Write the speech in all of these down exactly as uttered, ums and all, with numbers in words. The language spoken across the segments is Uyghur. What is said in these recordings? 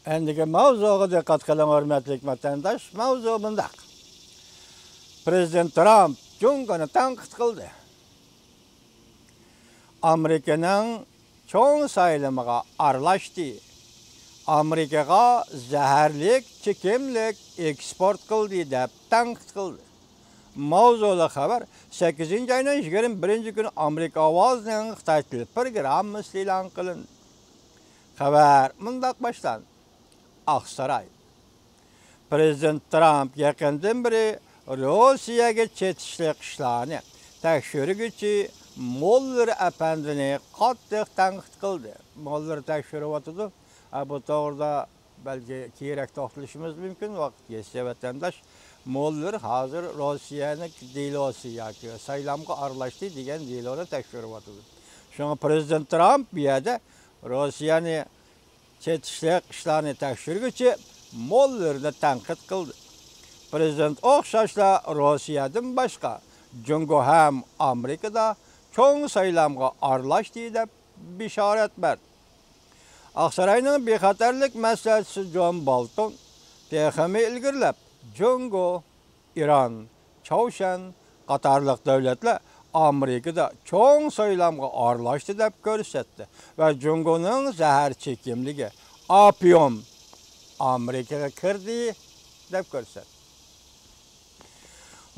ئەندىكى ماۋزۇغا دىققەت قىلىڭ، ھۆرمەتلىك ۋەتەنداش. ماۋزۇ مۇنداق. پرېزىدېنت ترامپ جۇڭگونى تەنقىد قىلدى. ئامېرىكىنىڭ چوڭ سايلىمىغا ئارىلاشتى. ئامېرىكىغا زەھەرلىك چېكىملىك ئېكسپورت قىلدى دەپ تەنقىد قىلدى. ماۋزۇلۇق خەۋەر سەككىزىنچى ئاينىڭ يىگىرمە بىرىنچى كۈنى ئامېرىكا ئاۋازىنىڭ خىتاي تىل پروگراممىسىدا ئېلان قىلىندى. خەۋەر مۇنداق باشلاندى. ئاقساراي. پرېزىدېنت ترامپ يېقىندىن بېرى روسىيەگە چېتىشلىق ئىشلارنى تەكشۈرگۈچى موللېر ئەپەندىنى قاتتىق تەنقىد قىلدى. موللېر تەكشۈرۈۋاتىدۇ. ھە، بۇ توغرىدا بەلكى كېيىنرەك توختىلىشىمىز مۇمكىن، ۋاقىت يەتسە، ۋەتەنداش. موللېر ھازىر روسىيەنىڭ دېلوسى ياكى سايلامغا ئارىلاشتى دېگەن دېلونى تەكشۈرۈۋاتىدۇ. شۇڭا پرېزىدېنت ترامپ بۇ يەردە روسىيەنى چېتىشلىق ئىشلارنى تەكشۈرگۈچى موللېرنى تەنقىد قىلدى. پرېزىدېنت ئوخشاشلا روسىيەدىن باشقا جۇڭگو ھەم ئامېرىكىدا چوڭ سايلامغا ئارىلاشتى دەپ بېشارەت بەردى. ئاقساراينىڭ بىخەتەرلىك مەسلىھەتچىسى جون بولتون تېخىمۇ ئىلگىرىلەپ، جۇڭگو، ئىران، چاۋشيەن قاتارلىق دۆلەتلەر ئامېرىكىدا چوڭ سايلامغا ئارىلاشتى دەپ كۆرسەتتى ۋە جۇڭگونىڭ زەھەر چېكىملىكى ئاپىيوم ئامېرىكىغا كىردى دەپ كۆرسەتتى.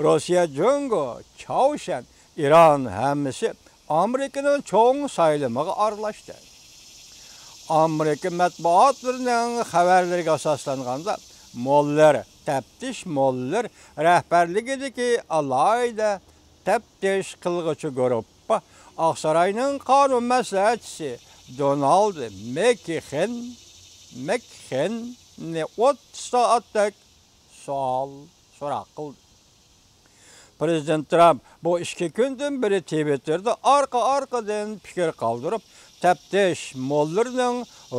روسىيە، جۇڭگو، چاۋشيەن، ئىران ھەممىسى ئامېرىكىنىڭ چوڭ سايلىمىغا ئارىلاشتى. ئامېرىكا مەتبۇئاتلىرىنىڭ خەۋەرلىرىگە ئاساسلانغاندا، موللېر، تەپتىش موللېر رەھبەرلىكىدىكى ئالاھىدە تەپتىش قىلغۇچى گۇرۇپپا ئاقساراينىڭ قانۇن مەسلىھەتچىسى دونالد مەكخېن، مەكخېننى ئوتتۇز سائەتتەك سوئال سوراق قىلدى. پرېزىدېنت ترامپ بۇ ئىككى كۈندىن بېرى تىۋىتتېردا ئارقا-ئارقىدىن پىكىر قالدۇرۇپ، تەپتىش موللېرنىڭ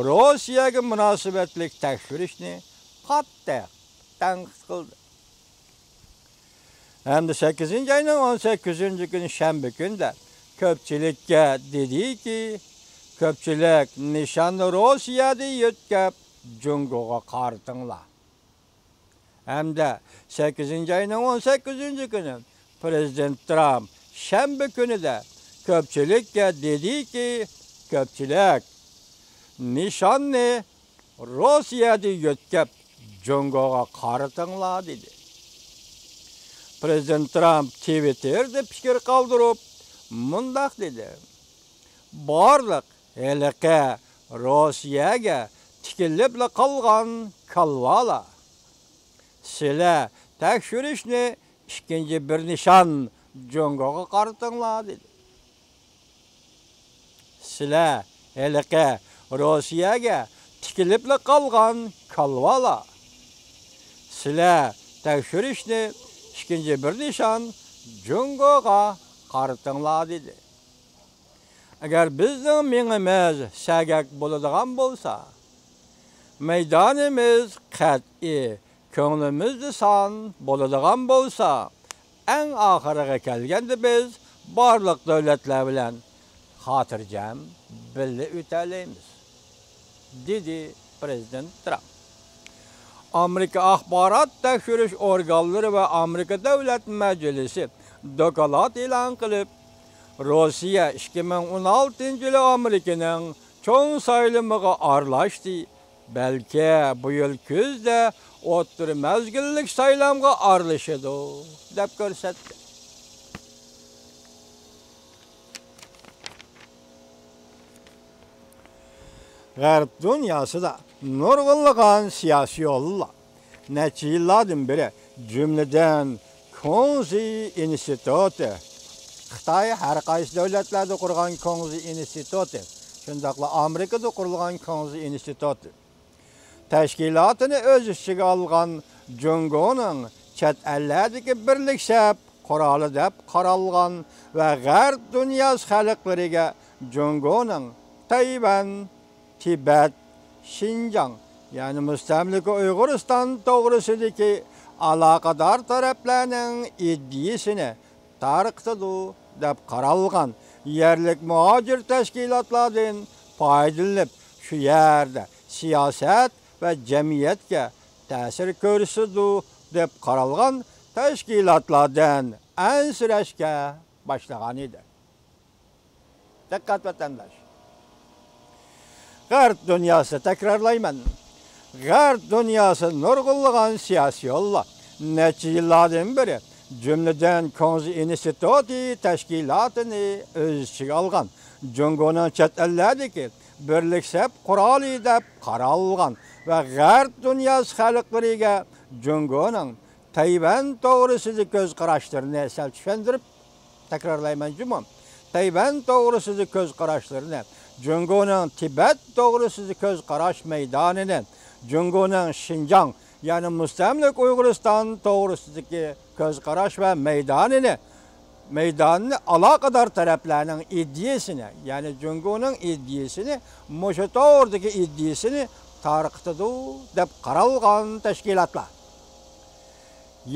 روسىيەگە مۇناسىۋەتلىك تەكشۈرۈشنى قاتتىق تەنقىد قىلدى. ھەمدە سەككىزىنچى ئاينىڭ ئون سەككىزىنچى كۈنى شەنبە كۈندە كۆپچىلىككە دېدىكى، كۆپچىلىك نىشاننى روسىيەدىن يۆتكەپ، جۇڭگوغا قارىتىڭلار. ھەمدە سەككىزىنچى ئاينىڭ ئون سەككىزىنچى كۈنى پرېزىدېنت ترامپ شەنبە كۈنىدە كۆپچىلىككە دېدىكى، كۆپچىلىك نىشاننى روسىيەدىن يۆتكەپ، جۇڭگوغا قارىتىڭلار، دېدى. پرېزىدېنت ترامپ تىۋىتتېردا پىكىر قالدۇرۇپ، مۇنداق دېدى: بارلىق ھېلىقى روسىيەگە تىكىلىپلا قالغان كالۋالار، سىلەر تەكشۈرۈشنى ئىككىنچى بىر نىشان جۇڭگوغا قارىتىڭلار، دېدى. سىلەر ھېلىقى روسىيەگە تىكىلىپلا قالغان كالۋالار، سىلەر تەكشۈرۈشنى ئىككىنچى بىر نىشان جۇڭگوغا قارىتىڭلار، دېدى. ئەگەر بىزنىڭ مېڭىمىز سەگەك بولىدىغان بولسا، مەيدانىمىز قەتئىي، كۆڭلىمىزدە سان بولىدىغان بولسا، ئەڭ ئاخىرىغا كەلگەندە بىز بارلىق دۆلەتلەر بىلەن خاتىرجەم بىللە ئۆتەلەيمىز، دېدى پرېزىدېنت ترامپ. ئامېرىكا ئاخبارات تەكشۈرۈش ئورگانلىرى ۋە ئامېرىكا دۆلەت مەجلىسى دوكلات ئېلان قىلىپ، روسىيە ئىككى مىڭ ئون ئالتىنچى يىلى ئامېرىكىنىڭ چوڭ سايلىمىغا ئارىلاشتى، بەلكى بۇ يىل كۈزدە ئوتتۇرا مەزگىللىك سايلامغا ئارىلىشىدۇ، دەپ كۆرسەتتى. غەرب دۇنياسىدا نۇرغۇنلىغان سىياسىيونلار نەچچە يىللاردىن بېرى، جۈملىدىن كۇڭزى ئىنستىتۇتى، خىتاي ھەر قايسى دۆلەتلەردە قۇرغان كۇڭزى ئىنستىتۇتى، شۇنداقلا ئامېرىكىدا قۇرۇلغان كۇڭزى ئىنستىتۇتى تەشكىلاتىنى ئۆز ئىچىگە ئالغان جۇڭگونىڭ چەت ئەللەردىكى بىرلىك شەپ قورالى دەپ قارالغان ۋە غەرب دۇنياسى خەلقلىرىگە جۇڭگونىڭ تەيۋەن، تىبەت، شىنجاڭ، يەنى مۇستەملىكە ئۇيغۇرىستان توغرىسىدىكى ئالاقىدار تەرەپلەرنىڭ ئىدىيىسىنى تارقىتىدۇ دەپ قارالغان يەرلىك مۇھاجىر تەشكىلاتلاردىن پايدىلىنىپ، شۇ يەردە سىياسەت ۋە جەمئىيەتكە تەسىر كۆرسىتىدۇ دەپ قارالغان تەشكىلاتلاردىن ئەنسىرەشكە باشلىغان ئىدى. دىققەت ۋەتەنداش! غەرب دۇنياسى، تەكرارلايمەن، غەرب دۇنياسى نۇرغۇنلىغان سىياسىيونلار نەچچە يىللاردىن بېرى، جۈملىدىن كۇڭزى ئىنستىتۇتى تەشكىلاتىنى ئۆز ئىچىگە ئالغان، جۇڭگونىڭ چەت ئەللەردىكى بىرلىك سەپ قورالى دەپ قارالغان ۋە غەرب دۇنياسى خەلقلىرىگە جۇڭگونىڭ تەيۋەن توغرىسىدىكى كۆز قاراشلىرىنى سەل چۈشەندۈرۈپ، تەكرارلايمەن جۇمۇ، تەيۋەن توغرىسىدىكى كۆز قاراشلىرىنى، جۇڭگونىڭ تىبەت توغرىسىدىكى كۆز قاراش مەيدانىنى، جۇڭگونىڭ شىنجاڭ، يەنى مۇستەملىكە ئۇيغۇرىستان توغرىسىدىكى كۆز قاراش ۋە مەيدانىنى، مەيدانىنى ئالاقىدار تەرەپلەرنىڭ ئىدىيىسىنى، يەنى جۇڭگونىڭ ئىدىيىسىنى، مۇشۇ توغرىدىكى ئىدىيىسىنى تارقىتىدۇ دەپ قارالغان تەشكىلاتلار.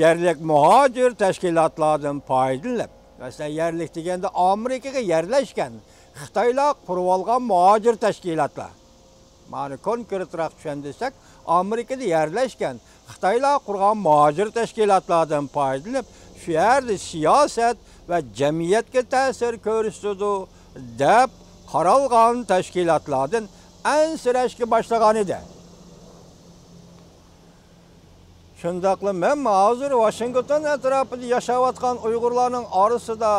يەرلىك مۇھاجىر تەشكىلاتلاردىن پايدىلىنىپ، مەسىلەن، يەرلىك دېگەندە ئامېرىكىغا يەرلەشكەن خىتايلار قۇرۇۋالغان مۇھاجىر تەشكىلاتلار. مانا كونكرېتراق چۈشەندۈرسەك، ئامېرىكىدا يەرلەشكەن خىتايلار قۇرغان مۇھاجىر تەشكىلاتلاردىن پايدىلىنىپ، شۇ يەردە سىياسەت ۋە جەمئىيەتكە تەسىر كۆرسىتىدۇ دەپ قارالغان تەشكىلاتلاردىن ئەنسىرەشكە باشلىغان ئىدى. شۇنداقلا مەن ھازىر ۋاشىنگتون ئەتراپىدا ياشاۋاتقان ئۇيغۇرلارنىڭ ئارىسىدا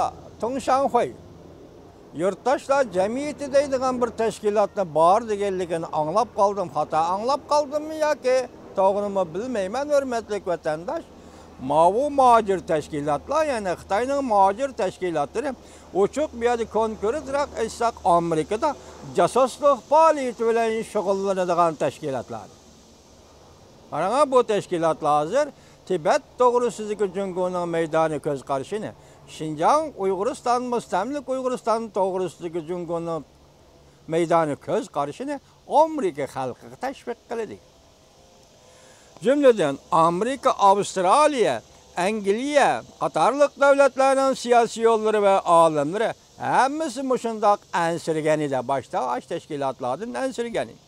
تۇڭ شاڭخۇي، يۇرتداشلار جەمئىيىتى دەيدىغان بىر تەشكىلاتنى بار دېگەنلىكىنى ئاڭلاپ قالدىم. خاتا ئاڭلاپ قالدىممۇ ياكى توغرىمۇ بىلمەيمەن، ھۆرمەتلىك ۋەتەنداش. ماۋۇ مۇھاجىر تەشكىلاتلار، يەنى خىتاينىڭ مۇھاجىر تەشكىلاتلىرى ئوچۇق بۇ يەردە كونكرېتراق ئېيتساق، ئامېرىكىدا جاسۇسلۇق پائالىيىتى بىلەن شۇغۇللىنىدىغان تەشكىلاتلار. قاراڭا، بۇ تەشكىلاتلار ھازىر تىبەت توغرىسىدىكى جۇڭگونىڭ مەيدانىي كۆز قارىشىنى، شىنجاڭ، ئۇيغۇرىستان، مۇستەملىكە ئۇيغۇرىستان توغرىسىدىكى جۇڭگونىڭ مەيدانىي كۆز قارىشىنى ئامېرىكا خەلقىگە تەشۋىق قىلىدۇ. جۈملىدىن، ئامېرىكا، ئاۋسترالىيە، ئەنگلىيە قاتارلىق دۆلەتلەرنىڭ سىياسىيونلىرى ۋە ئالىملىرى ھەممىسى مۇشۇنداق ئەنسىرىگەن ئىدى، باشتا ئاشۇ تەشكىلاتلاردىن ئەنسىرىگەن ئىدى.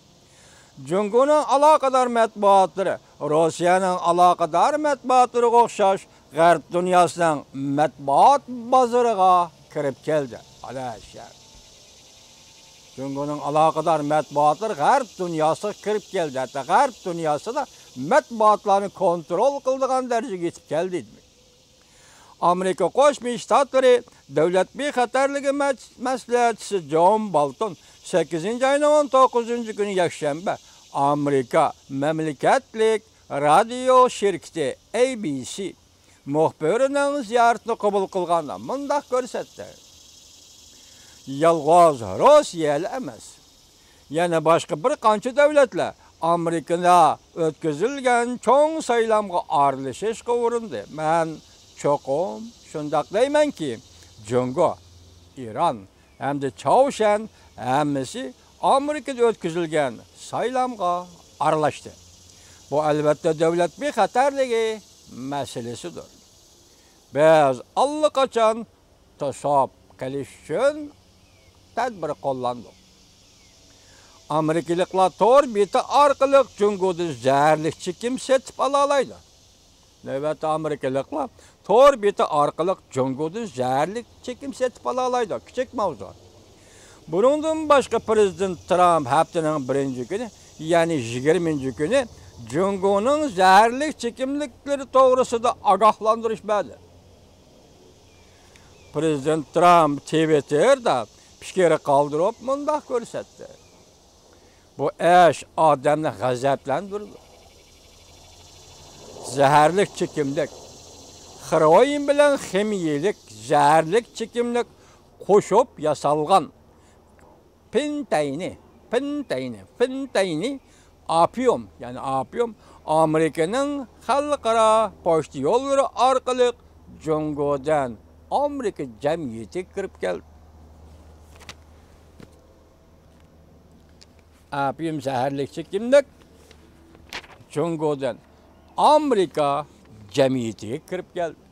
جۇڭگونىڭ ئالاقىدار مەتبۇئاتلىرى روسىيەنىڭ ئالاقىدار مەتبۇئاتلىرىغا ئوخشاش غەرب دۇنياسىنىڭ مەتبۇئات بازىرىغا كىرىپ كەلدى. ئالاھىشەر. جۇڭگونىڭ ئالاقىدار مەتبۇئاتلىرى غەرب دۇنياسىغا كىرىپ كەلدى. ھەتتا غەرب دۇنياسىدا مەتبۇئاتلارنى كونترول قىلىدىغان دەرىجىگە يېتىپ كەلدى. ئامېرىكا قوشما شتاتلىرى دۆلەت بىخەتەرلىكى مەس-، مەسلىھەتچىسى جون بولتون سەككىزىنچى ئاينىڭ ئون توققۇزىنچى كۈنى يەكشەنبە ئامېرىكا مەملىكەتلىك رادىيو شىركىتى ئەي بى سى مۇخبىرىنىڭ زىيارىتىنى قوبۇل قىلغاندا مۇنداق كۆرسەتتى. يالغۇز روسىيەلا ئەمەس، يەنە باشقا بىر قانچە دۆلەتلەر ئامېرىكىدا ئۆتكۈزۈلگەن چوڭ سايلامغا ئارىلىشىشقا ئۇرۇندى. مەن چوقۇم شۇنداق دەيمەنكى، جۇڭگو، ئىران ھەمدە چاۋشيەن ھەممىسى ئامېرىكىدا ئۆتكۈزۈلگەن سايلامغا ئارىلاشتى. بۇ، ئەلۋەتتە، دۆلەت بىخەتەرلىكى مەسىلىسىدۇر. بىز ئاللىقاچان توسۇپ قېلىش ئۈچۈن تەدبىر قوللاندۇق. ئامېرىكىلىقلار تور بېتى ئارقىلىق جۇڭگودىن زەھەرلىك چېكىم سېتىپ ئالالايدۇ. نۆۋەتتە ئامېرىكىلىقلار تور بېتى ئارقىلىق جۇڭگودىن زەھەرلىك چېكىم سېتىپ ئالالايدۇ. كىچىك ماۋزۇ. بۇنىڭدىن باشقا، پىرېزىدېنت ترامپ ھەپتىنىڭ بىرىنچى كۈنى، يەنى يىگىرمىنچى كۈنى جۇڭگونىڭ زەھەرلىك چېكىملىكلىرى توغرىسىدا ئاگاھلاندۇرۇش بەردى. پىرېزىدېنت ترامپ تىۋىتتېردا پىكىر قالدۇرۇپ مۇنداق كۆرسەتتى: «بۇ ئىش ئادەمنى غەزەپلەندۈرىدۇ. زەھەرلىك چېكىملىك، خېروئىن بىلەن خىمىيىلىك زەھەرلىك چېكىملىك قوشۇپ ياسالغان پىنتەينى، پىنتەينى، پىنتەينى ئاپىيۇم، يەنى ئاپىيۇم ئامېرىكىنىڭ خەلقئارا پوچتا يوللىرى ئارقىلىق جۇڭگودىن ئامېرىكا جەمئىيىتىگە كىرىپ كەلدى.» ئاپىيۇم زەھەرلىك چېكىملىك جۇڭگودىن ئامېرىكا جەمئىيىتىگە كىرىپ كەلدى.